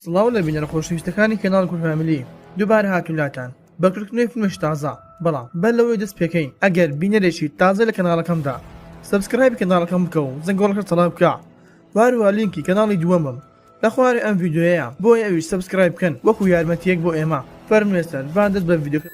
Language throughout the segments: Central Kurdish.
سڵاو لە بینەرە خۆشەویستەکانی کەناڵ کورد فامیلی دووبارە هاتوین لاتان بە کردنەوەی فیلمێکی تازە بەڵام بەر لەوەی دەست پێکەین ئەگەر بینەرێکی تازە لە کەناڵەکەمدا subscribe ی کەناڵەکەم بکە و زەنگۆڵەکە چالاک بکە وهەروەها لینکی کەناڵی دووەمم لە خوارێ ئەم ڤیدیۆیەیە بۆیە ئەویش subscribe بکەن وەکو یارمەتیەک بۆ ئێمە فەرموو ئێستا با دەست بە ڤیدیۆکە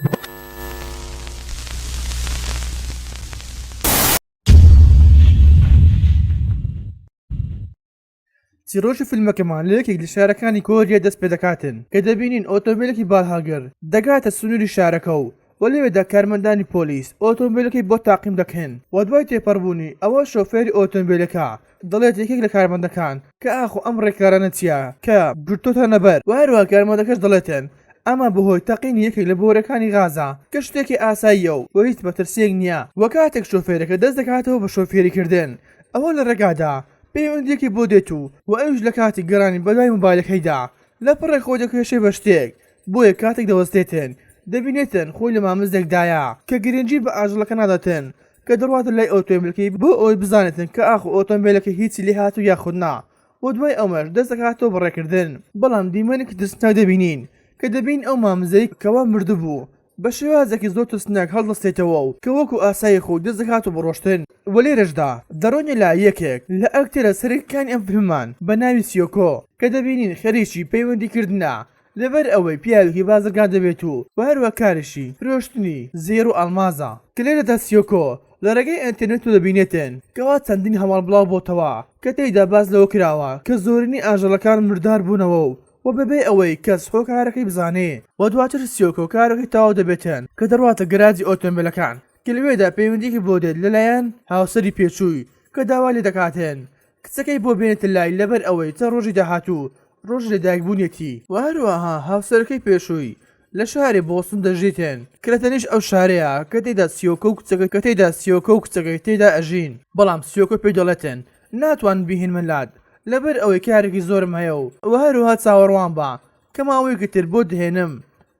چیڕۆکی فیلمەکەمان لە یەکێک لە شارەکانی کۆریا دەست پێدەکاتن کە دەبینین ئۆتۆمبیلێکی بارهەڵگر دەگاتە سنووری شارەکە و و لەوێدا کارمەندانی پۆلیس ئۆتۆمبیلەکەی بۆ تاقیم دەکهن و دوای تێپەڕبوونی ئەوە شۆفێری ئۆتۆمبیلەکە دەڵێت یەکێک لە کارمەندەکان کە ئاخۆ ئەم ڕێکارانە چییە کە گرتۆتانە بەر و هەروەها کارمەندەکەش دەڵێتن ئەمە بەهۆی تەقینی یەکێک لە بۆرەکانی غازە کە شتێکی ئاساییە و هیچ مەترسییەک نییە و کاتێک شۆفێرەکە دەست دەکاتەوە بە شۆفێریکردن ئەوە لە ڕێگادا پەیوەندییەکی بۆ دێت و و ئەویش لە کاتی گەڕانی بەدوای مۆبایلەکەیدا لە پڕێک خۆی دەکێشێ بە شتێک بۆیە کاتێک دەوەستێتن دەبینێتن خۆی لە مامزێکدایە کە گرنگی بە ئاژەڵەکە ناداتن کە دەڕواتە لای ئۆتۆمبیلەکەی بۆ ئەوەی بزانێتن کە ئاخۆ ئۆتۆمبیلەکەی هیچی لێهاتوو یاخود نا و دوای ئەمەش دەست دەکاتەوە بە ڕێکردن بەڵام دیمەنێکی ترسناک دەبینین کە دەبینین ئەو مامزەی کەوا مردبوو بە شێوازێکی زۆر ترسناک هەڵدەستێتەوە و کە وەکو ئاسایی خۆی دەست دەکات بە ڕۆشتن و لێرەشدا دەڕۆینە لای یەکێک لە ئەکتەرە سەرەکیەکانی ئەم فیلمەمان بە ناوی سیۆکۆ کە دەبینین خەریکی پەیوەندی کردنە لەبەر ئەوەی پیاوێکی بازرگان دەبێت و وە هەروە کاریشی فرۆشتنی زێڕ و ئەڵمازە کە لێرەدا سیۆکۆ لە ڕێگەی ئەنتەرنێتەوە دەبینێتن کەوا چەندین هەواڵ بڵاو بۆتەوە کە تێیدا باس لەوە کراوە کە زۆرینەی ئاژەڵەکان مردار بوونەوە و و بەبێ ئەوەی کەس هۆکارەکەی بزانێ. و دواتر سیۆکۆ کارەکەی تەواو دەبێتن کە دەڕواتە گەراجی ئۆتۆمبێلەکان کە لەوێدا پەیوەندیەکی بۆ دێت لەلایەن هاوسەری پێشووی کە داوای لێدەکاتن کچەکەی بۆ بێنێتە لای لەبەر ئەوەی چەند ڕۆژی داهاتوو ڕۆژی لەدایکبوونیەتی. و هەروەها هاوسەرەکەی پێشووی لە شاری بۆستن دەژیتن کە لە تەنیشت ئەو شارەیە کە تێیدا سیۆکۆ و کچەکەی کە تێیدا سیۆکۆ و کچەکەی تێیدا ئەژین بەڵام سیۆکۆ پێی دەڵێتن ناتوانم بیهێنمە لات لەبەر ئەوەی کارێکی زۆرم هەیە و وە هەروەها چاوەڕوان بە کە ماوەیەکی تر بۆت دەهێنم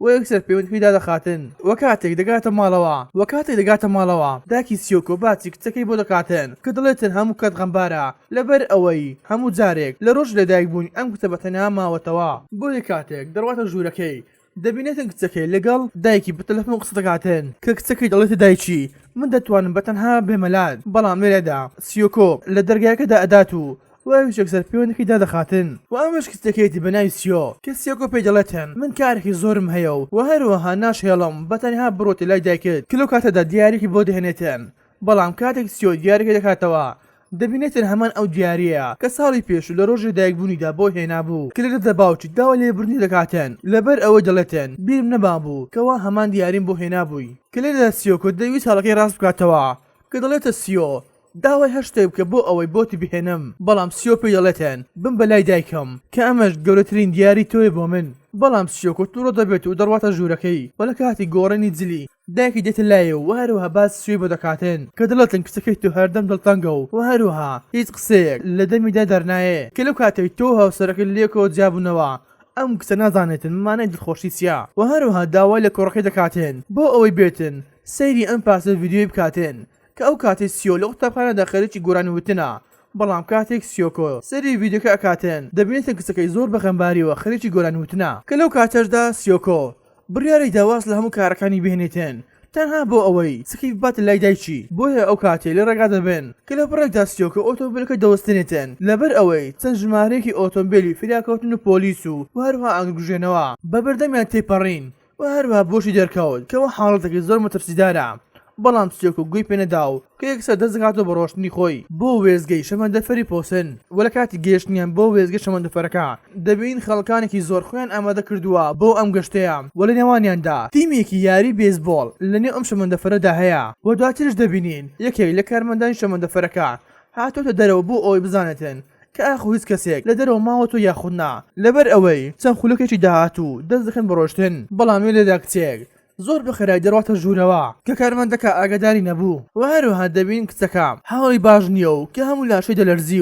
و یەکسەر پەیوەندیەکەی دادەخاتن وە کاتێک دەگاتە ماڵەوە وە کاتێک دەگاتە ماڵەوە داکی سیۆکۆ باسی کچەکەی بۆ دەکاتن کە دەڵێتن هەموو کات غەمبارە لەبەر ئەوەی هەموو جارێک لە ڕۆژی لەدایک بوونی ئەم کچە بە تەنها ماوەتەوە بۆیە کاتێک دەڕواتە ژوورەکەی دەبینێتن کچەکەی لەگەڵ دایکی بە تەلەفۆن قسە دەکاتن کە کچەکەی دەڵێتە دایکی من دەتوانم بە تەنها بێمە لات بەڵام لێرەدا سیۆکۆ لە دەرگاکەدا ئەدات و و ئەویش یەکسەر پەیوەندەکەی دادەخاتن و ئەمەش کچەکەیەتی بە ناوی سیۆ کە سیۆکۆ پێی دەڵێتن من کارێکی زۆرم هەیە و وە هەروەها ناشهێڵم بە تەنها بڕۆیتە لای دایکت کە لەو کاتەدا دیاریەکی بۆ دەهێنێتن بەڵام کاتێک سیۆ دیاریەکە دەکاتەوە دەبینێتن هەمان ئەو دیاریەیە کە ساڵی پێشوو لە ڕۆژی دایکبوونیدا بۆی هێنابوو کە لێرەدا باوکی داوای لێبوردنی دەکاتن لەبەر ئەوەی دەڵێتن بیرم نەمابوو کەوا هەمان دیاریم بۆ هێنابووی کە لێرەدا سیۆکۆ دەیویست هەڵەکەی ڕاست بکاتەوە کە دەڵێتە سیۆ داوای هەر شتێک بکە بۆ ئەوەی بۆتی بهێنم، بەڵام سیۆ پێی دەڵێتن بمبە لای دایکم، کە ئەمەش گەورەترین دیاری تۆیە بۆ من. بەڵام سیۆکۆ توڕە دەبێت و دەڕواتە ژوورەکەی و لە کاتی گۆڕینی جلی دایکی دێتە لای و هەروەها باسی سیۆی بۆ دەکاتن کە دەڵێتن کچەکەی تۆ هەردەم دڵتەنگە و هەروەها هیچ قسەیەک لە دەمیدا دەرنایێ کە لەو کاتەی تۆ و هاوسەرەکەی لێکەوە جیابوونەوە ئەم کچە نازانێتن مانای دڵخۆشی چیە و هەروەها داوای لە کوڕەکەی دەکاتن بۆ ئەوەی بێتن سەیری ئەم پارچە ڤیدیۆیە بکاتن کە ئەو کاتەی سیۆ لە قوتابخانەدا خەریکی گۆرانی وتنە، بەڵام کاتێک سیۆکۆ سەیری ڤیدیۆکە ئەکاتن دەبینێتن کچەکەی زۆر بە غەمباریەوە خەریکی گۆرانی وتنە، کە لەو کاتەشدا سیۆکۆ بڕیاری دا واز لە هەموو کارەکانی بهێنێتن تەنها بۆ ئەوەی کچەکەی بباتە لای دایکی، بۆیە ئەو کاتەی لە ڕێگا دەبن کە لە پڕێکدا سیۆکۆ ئۆتۆمبێلەکە دەوەستێنێتن لەبەر ئەوەی چەند ژمارەیەکی ئۆتۆمبێلی فریاکەوتن و پۆلیس و هەروەها ئاگرکوژێنەوە بە بەردەمیان تێپەڕین و هەروەها بۆشی دەرکەوت کەوا حاڵەتەکەی زۆر مەترسیدارە، بەڵام سیۆکۆ گوێی پێنەدا و کە یەکسەر دەست دەکاتەوە بە ڕۆشتنی خۆی بۆ وێستگەی شەمەندەفەری پۆسن و لە کاتی گەیشتنیان بۆ وێستگەی شەمەندەفەرەکە دەبینین خەڵکانێکی زۆر خۆیان ئامادە کردووە بۆ ئەم گەشتەیە و لە نێوانیاندا تیمێکی یاری بێسبۆڵ لە نێو ئەم شەمەندەفەرەدا هەیە و دواتریش دەبینین یەکێک لە کارمەندانی شەمەندەفەرەکە هاتۆتە دەرەوە بۆ ئەوەی بزانێتن کە ئاخۆ هیچ کەسێک لە دەرەوە ماوەتەوە یاخود نا، لەبەر ئەوەی چەند خولەکێکی داهاتوو دەست دەکەن بە ڕۆشتن، بەڵام لێرەدا کچێک زۆر بە خێرایی دەڕواتە ژوورەوە کە کارمەندەکە ئاگاداری نەبوو و هەروەها دەبینین کچەکە حاڵی باش نییە و کە هەموو لاشەی دەلەرزی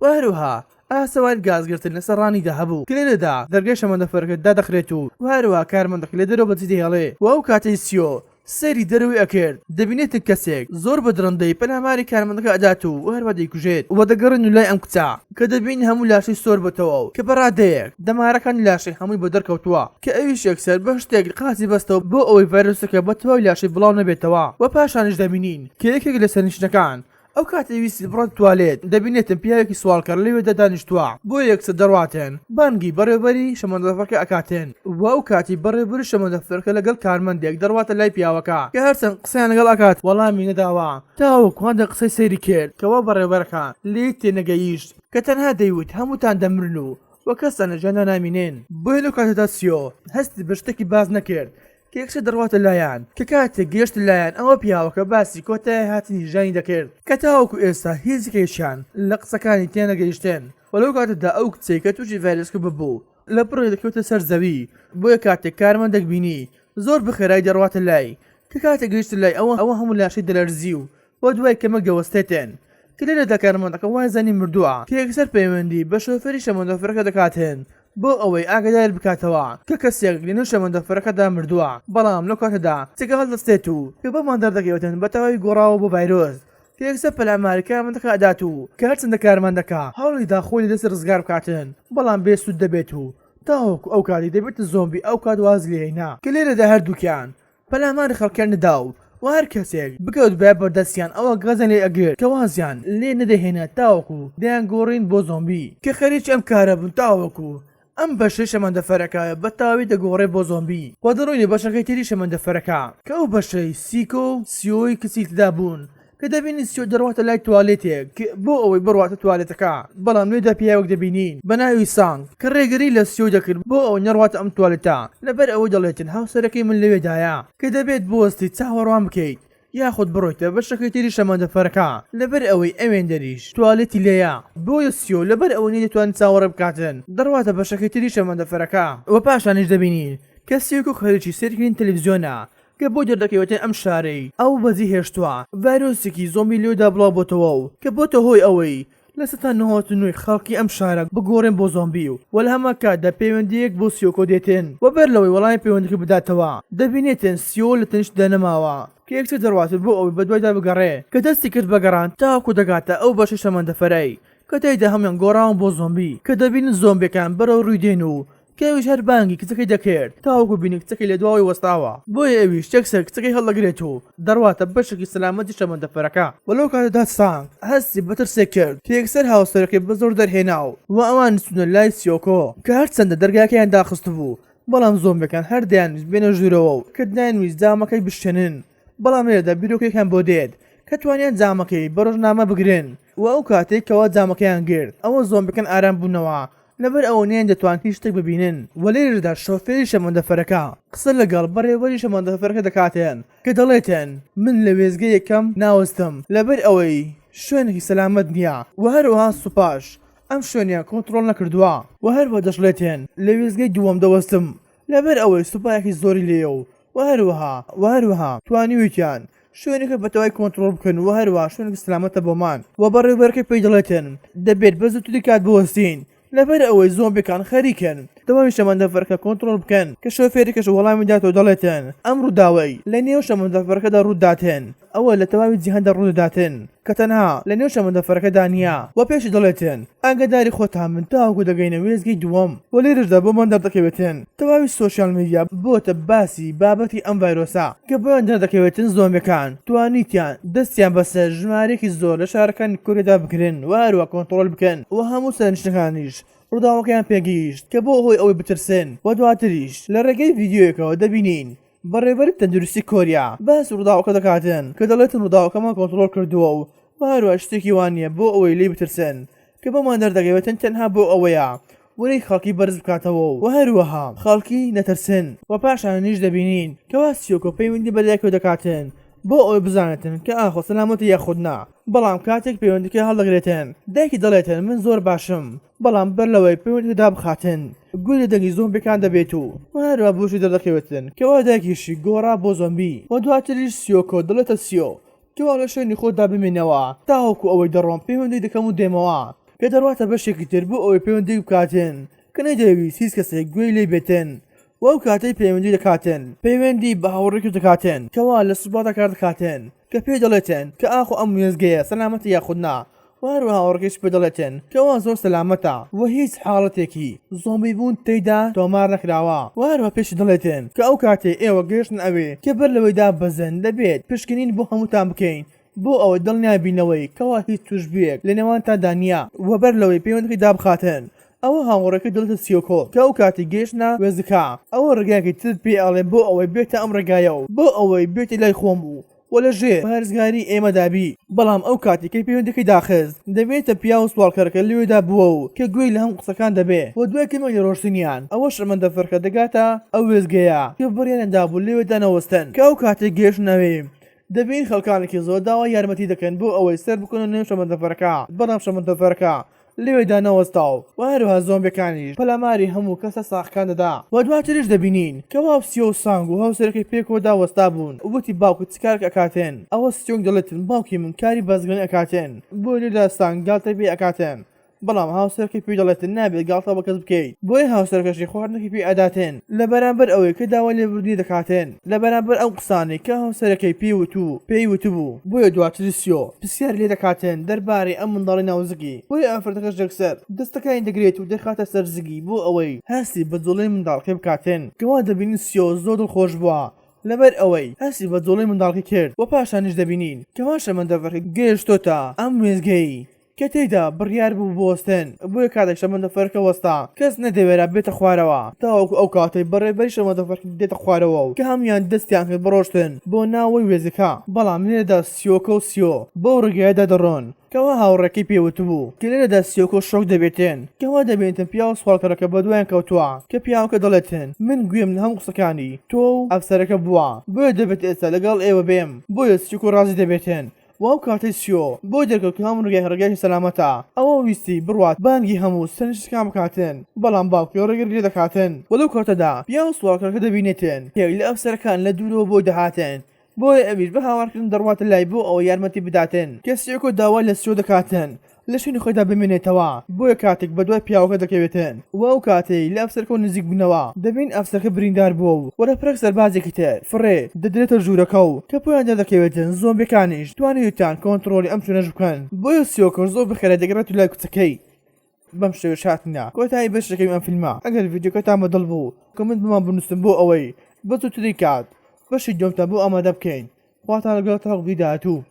و هەروەها ئاسەواری گازگرتن لەسەر ڕانیدا هەبوو کە لێرەدا دەرگای شەمەندەفەرەکە دادەخرێت و هەروەها کارمەندەکە لە دەرەوە بەجێ دەهێڵێ و ئەو کاتەی سیۆ. سەیری دەرەوەی ئەکرد دەبینێتن کەسێک زۆر بە دڕندەیی پەلاماری کارمەندەکە ئەدات و هەروا دەیکوژێت و دەگەڕێن و لای ئەم کچە کە دەبینین هەموو لاشەی سۆر بۆتەوە و کە بە ڕادەیەک دەمارەکانی لاشەی هەمووی بۆ دەرکەوتووە کە ئەویش یەکسەر بە شتێک قاچی بەستەوە بۆ ئەوەی ڤایرۆسەکە بە تەواوی لاشەی بڵاو نەبێتەوە و پاشانیش دەبینین کە یەکێک لە سەرنشینەکان ئەو کاتەی ویستی بڕۆت توالێت دەبینێتن پیاوێکی سواڵکەر لەوێدا دانیشتووە بۆیە یەکسەر دەڕواتن بانگی بەڕێوبەری شەمەندەفەرکە ئەکاتن و ئەو کاتی بەڕێوبەری شەمەندەفەرکە لەگەڵ کارمەندێک دەڕواتە لای پیاوەکە کە هەرچەند قسەیان لەگەڵ ئەکات وەڵامی نەداوە تاوەکو هەندێک قسەی سەیری کرد کەوا بەڕێوبەرەکە لێی تێنەگەیشت کە تەنها دەیوت هەمووتان دەمرن و وە کەستان لە ژیاندا نامینن. بۆیە لەو کاتەدا سیۆ هەستی بە شتێکی باس نەکرد کە یەکسەر دەڕواتە لایان، کە کاتێک گەیشتە لایان ئەوە پیاوەکە باسی کۆتایی هاتنی ژیانی دەکرد کە تاوەکو ئێستا هیچ یەکێکیان لە قسەکانی تێنەگەیشتن و لەو کاتەدا ئەو کچەی کە توشی ڤایرەسەکە ببوو لە پڕێک دەکەوێتە سەر زەوی بۆیە کاتێک کارمەندێک بینی زۆر بەخێرایی دەڕواتە لای کە کاتێک گەیشتە لای ئەوە ئەوە هەموو لاشەی دەلەرزی و و دوای کەمێک دەوەستێتن کە لێرەدا کارمەندەکە وایزانی مردووە کە یەکسەر پەیوەندی بە شۆفێری شەمەندەفەرەکە دەکاتن بۆ ئەوەی ئاگاداری بکاتەوە کە کەسێک لەنێو شەمەندەفەرەکەدا مردووە، بەڵام لەو کاتەدا کچەکە هەڵدەستێت و کە بۆمان دەردەکەوێتن بە تەواوی گۆڕاوە بۆ ڤایرۆس کە یەکسەر پەلاماری کارمەندەکە ئەدات و کە هەرچەندە کارمەندەکە هەوڵیدا خۆی لە دەستی ڕزگار بکاتن بەڵام بێ سوود دەبێت و تاوەکو ئەو کاتەی دەبێتە زۆمبی ئەو کات وازی لێهێنا کە لێرەدا هەردووکیان پەلاماری خەڵکیان دەدا و وە هەر کەسێک بکەوتبایە بەردەستیان ئەوە گازیان لێ ئەگرت کە وازیان لێ نەدەهێنا تاوەکو دەیانگۆڕین بۆ زۆمبی. کە خەریکی ئەم کارە بوون تاوەکو ئەم بەشەی شەمەندەفەرەکە بە تەواوی دەگۆڕێ بۆ زۆمبی و دەڕۆینە بەشەکەی تری شەمەندەفەرەکە کە ئەو بەشەی سیکۆ و سیۆی کچی تێدا بوون کە دەبینین سیۆ دەڕواتە لای توالێتێک بۆ ئەوەی بڕواتە توالێتەکە بەڵام لێدا پیاوێک دەبینین بە ناوی سانگ کە ڕێگری لە سیۆ دەکرد بۆ ئەوەی نەڕواتە ئەم توالێتە لەبەر ئەوەی دەڵێتن هاوسەرەکەی من لەوێدایە کە دەبێت بوەستی چاوەڕوان بکەیت یاخود بڕۆیتە بەشەکەی تری شەمەندەفەرەکە لەبەر ئەوەی ئەوێندەریش توالێتی لێیە بۆیە سیۆ لەبەر ئەوەی نەیدەتوانی چاوەڕێ بکاتن دەڕواتە بەشەکەی تری شەمەندەفەرەکە وە پاشانیش دەبینین کە سیۆکۆ خەریکی سەیرکردنی تەلەفزیۆنە کە بۆی دەردەکەوێتن ئەم شارەی ئەو بەجێ هێشتووە ڤایرۆسێکی زۆمبی لێودا بڵاوبۆتەوە و کە بۆتە هۆی ئەوەی 99% ی خەڵکی ئەم شارە بگۆڕێن بۆ زۆمبی و لە هەمان کاتدا پەیوەندییەک بۆ سیۆکۆ دێتن و بەر لەوەی وەڵامی پەیوەندیەکە بداتەوە دەبینێتن سیۆ لە تەنیشتدا نەماوە کە یەکسەر دەڕواتن بۆ ئەوەی بەدوایدا بگەڕێ کە دەستی کرد بە گەڕان تاوەکو دەگاتە ئەو بەشەی شەمەندەفەرەی کە تێیدا هەموویان گۆڕاون بۆ زۆمبی کە دەبینن زۆمبیەکان بەرەو ڕووی دێن و کە ئەویش هەر بانگی کچەکەی دەکرد تاوەکو بینی کچەکەی لە دواوەی وەستاوە بۆیە ئەویش یەکسەر کچەکەی هەڵدەگرێت و دەڕواتە بەشێکی سەلامەتی شەمەندەفەرەکە و لەو کاتەدا سانگ هەستی بە ترسێک کرد کە یەکسەر هاوسەرەکەی بە زۆر دەرهێنا و ئەوانیش چوونە لای سیۆکۆ کە هەرچەندە دەرگاکەیان داخستبوو بەڵام زۆمبیەکان هەر دەیانویست بێنە ژوورەوە و کە دەیانویست جامەکەی بشکێنن بەڵام لێرەدا بیرۆکەیەکیان بۆ دێت کە توانیان جامەکەی بە ڕۆژنامە بگرن و ئەو کاتەی کەوا جامەکەیان گرت ئەوە زۆمبیەکان ئارام بوونەوە لەبەر ئەوە نەیاندەتوان هیچ شتێک ببینن و لێرەدا شۆفێری شەمەندەفەرەکە قسە لەگەڵ بەڕێوەبەری شەمەندەفەرەکە دەکاتن کە دەڵێتن من لە وێستگەی یەکەم ناوەستم لەبەر ئەوەی شوێنێکی سەلامەت نییە و هەروەها سوپاش ئەم شوێنەیان کۆنتڕۆڵ نەکردووە و هەروە دەشڵێتن لە وێستگەی دووەم دەوەستم لەبەر ئەوەی سوپایەکی زۆری لێیە و و هەروەها و هەروەها توانیویتیان شوێنەکە بە تەوای کۆنتڕۆڵ بکەن و هەروەها شوێنێکی سەلامەتە بۆمان و بەڕێوبەرەکەی پێی دەڵێتن دەبێت بە زووترین کات بوەستین لەبەر ئەوەی زۆمبیەکان خەریکن تەواوی شەمەندەفەرەکە کۆنتڕۆڵ بکەن کە شۆفێرەکەش وەڵامی داتەوە دەڵێتن ئەم ڕووداوەی لە نێو شەمەندەفەرەکەدا ڕووداتن ئەوە لە تەواوی جیهاندا ڕوودەداتن کە تەنها لە نێو شەمەندەفەرەکەدا نییە و پێشی دەڵێتن ئاگاداری خۆتان بن تاوەکو دەگەینە وێستگەی دووەم و لێرەشدا بۆمان دەردەکەوێتن تەواوی سۆشیال میدیا بۆتە باسی بابەتی ئەم ڤایرۆسە کە بۆیان دەردەکەوێتن زۆمبیەکان توانیتیان دەستیان بەسەر ژمارەیەکی زۆر لە شارەکانی کۆریادا بگرن و هەروا کۆنتڕۆل بکەن و هەموو سەرنشینەکانیش ڕووداوەکەیان پێگەیشت کە بۆ هۆی ئەوەی بترسن و دواتریش لە ڕێگەی ڤیدیۆیەکەوە دەبینین بەڕێوبەری تەندروستی کۆریا باسی ڕووداوەکە دەکاتن کە دەڵێتن ڕووداوەکەمان کۆنتڕۆڵ کردووە و هەروە شتێکی وا نییە بۆ ئەوەی لێی بترسن کە بۆمان دەردەکەوێتن تەنها بۆ ئەوەیە ورەی خەڵکی بەرز بکاتەوە و هەروەها خەڵکی نەترسن. وە پاشانیش دەبینین کەوا سیۆکۆ پەیوەندی بە دایکەوە دەکاتن بۆ ئەوەی بزانێتن کە ئاخۆ سەلامەتە یاخود نا بەڵام کاتێک پەیوەندیکە هەڵدەگرێتن دایکی دەڵێتن من زۆر باشم بەڵام بەر لەوەی پەیوەندیکە دابخاتن گوێی لە دەنگی زۆمبیەکان دەبێت و هەروا بۆشی دەردەکەوێتن کەوا دایکیشی گۆڕا بۆ زۆمبی وە دواتریش سیۆکۆ دەڵێتە سیۆ کەوا لە شوێنی خۆتدا بمێنەوە تاوەکو ئەوەی دەڕۆم پەیوەندی دەکەم و دێمەوە کە دەڕواتە بەشێکی تر بۆ ئەوەی پەیوەندی بکاتن کە نەیدەویست هیچ کەسێک گوێی لێ بێتن. و ئەو کاتەی پەیوەندی دەکاتن پەیوەندی بە هاوڕێکیش دەکاتن کەوا لە سوپادا کار دەکاتن کە پێی دەڵێتن کە ئاخۆ ئەم وێستگەیە سەلامەتە یاخود نا و هەروەها هاوڕێکەیش پێ دەڵێتن کەوا زۆر سەلامەتە و هیچ حاڵەتێکی زۆمبی بوون تێیدا تۆمار نەکراوە و هەروەها پێشی دەڵێتن کە ئەو کاتەی ئێوە گەیشتن ئەوێ کە بەر لەوەی داببەزن دەبێت پشکنین بۆ هەمووتان بکەین بۆ ئەوەی دڵنیا بین لەوەی کەوا هیچ توشبوویەک لە نێوانتاندا نییە و بەر لەوەی پەیوەندەکەی دابخاتن ئەوە هاوڕێکەی دەڵێتە سیۆکۆ کە ئەو کاتەی گەیشتنە وێستگەکە ئەوە ڕێگایەکی ترت پێ ئەڵێم بۆ ئەوەی بێتە ئەم ڕێگایە و بۆ ئەوەی بێتە لای خۆم و و لە ژێر پارێزگاری ئێمەدا بی. بەڵام ئەو کاتەی کە پەیوەندەکەی داخست دەبێتە پیاو سواڵکەرەکە لەوێدا بووە و کە گوێی لە هەموو قسەکان دەبێ و دوای کەمێک لە ڕۆشتنیان ئەوە شەمەندەفەرکە دەگاتە ئەو وێستگەیە کە بڕیاریان دابوو لەوێدا نەوەستن کە ئەو کاتەی گەیشتنە ئەوێ دەبین خەڵکانێکی زۆر داوای یارمەتی دەکەن بۆ ئەوەی سەر بکەونە نێو شەمەندەفەرەکە بەڵام شەمەندەفەرەکە لەوێدا نەوەستا و هەروەها زۆمبیەکانیش پەلاماری هەموو کەسە ساغەکان دەدا و دواتریش دەبینین کەوا سیۆ سانگ و هاوسەرەکەی پێکەوە داوەستابوون وتی باوکت چ کارێک ئەکاتێن ئەوە سیۆنگ دەڵێتن باوکی من کاری بازرگانی ئەکاتێن بۆیە لێرەدا سانگ گاڵتەی پێ ئەکاتێن بەڵام هاوسەرەکەی پێی دەڵێتن نابێت گاڵتە بە کەس بکەیت بۆیە هاوسەرەکەشی خواردنێکی پێ ئەداتێن لە بەرامبەر ئەوەی کە داوای لێبوردنی دەکاتێن لە بەرامبەر ئەو قسانەی کە هاوسەرەکەی پێی وت و پێی وتبوو بۆیە دواتر سیۆ پرسیاری لێ دەکاتێن دەربارەی ئەم منداڵەی ناو زگی بۆیە ئافرەتەکەش یەکسەر دەستەکانی دەگرێت و دەیخاتە سەر زگی بۆ ئەوەی هەستی بە جوڵەی منداڵەکەی بکاتێن کەوا دەبینین سیۆ زۆر دڵخۆش بووە لەبەر ئەوەی هەستی بە جوڵەی منداڵەکەی کرد وە پاشانیش دەبینین کەوا شەمەندەفەرەکە گەیشتۆتە ئەم وێستگەی کە تێیدا بڕیار بوو بوەستن، بۆیە کاتێک شەمەندەفەرەکە وەستا، کەس نەدەوێرا بێتە خوارەوە، تاوەکو ئەو کاتەی بەڕێوەبەری شەمەندەفەرەکە دێتە خوارەوە و کە هەموویان دەستیان کرد بە ڕۆشتن بۆ ناوەوەی وێستگەکە، بەڵام لێرەدا سیۆکۆ و سیۆ بەو ڕێگایەدا دەڕۆن کەوا هاوڕێکەی پێی وتبوو، کە لێرەدا سیۆکۆ شۆک دەبێتن کەوا دەبینێتن پیاوە سواڵکەرەکە بەدوایان کەوتووە، کە پیاوەکە دەڵێتن من گوێم لە هەموو قسەکانی تۆ و ئەفسەرەکە بووە، بۆیە دەبێت ئێستا لەگەڵ ئێوە بێم، بۆیە سیۆکۆ ڕازی دەبێتن و ئەو کاتەی سیۆ بۆی دەرکەوت کە هەموو ڕێگای ڕێگایەکی سەلامەتە، ئەوە ویستی بڕوات بانگی هەموو سەرنشینەکان بکاتن، بەڵام باوکی ڕێگری لێ دەکاتن و لەو کاتەدا پیاوە سواڵکەرەکە دەبینێتن یەک لە ئەفسەرەکان لە دوورەوە بۆی دەهاتن، بۆیە ئەویش بە هاوارکردن دەڕواتە لای بۆ ئەوەی یارمەتی بداتن، کە سیۆکۆ داوای لە سیۆ دەکاتن لە شوێنی خۆیدا بمێنێتەوە، بۆیە کاتێک بەدوای پیاوەکە دەکەوێتن و ئەو کاتەی لە ئەفسەرەکەوە نزیک بوونەوە دەبینن ئەفسەرەکە بریندار بووە و وەرەپرەک سەربازێکی تر فڕێ دەدرێتە ژوورەکە و کە بۆیان دەردەکەوێتن زۆمبیەکانیش توانیویتان کۆنتڕۆڵی ئەم شوێنەش بکەن بۆیە سیۆکۆش زۆر بەخێرایی دەگەڕێتەوە لای کچەکەی. بەم شێوەیەش هاتینە کۆتایی بەشی یەکەمی ئەم فیلمە ئەگەر ڤیدیۆکەتان بەدڵ بوو comment بۆمان بنووسن بۆ ئەوەی بە زووترین کات بەشی دووەمتان بۆ ئامادە بکەین خواتان لەگەڵ تاوەکو ڤیدیۆی داهاتوو.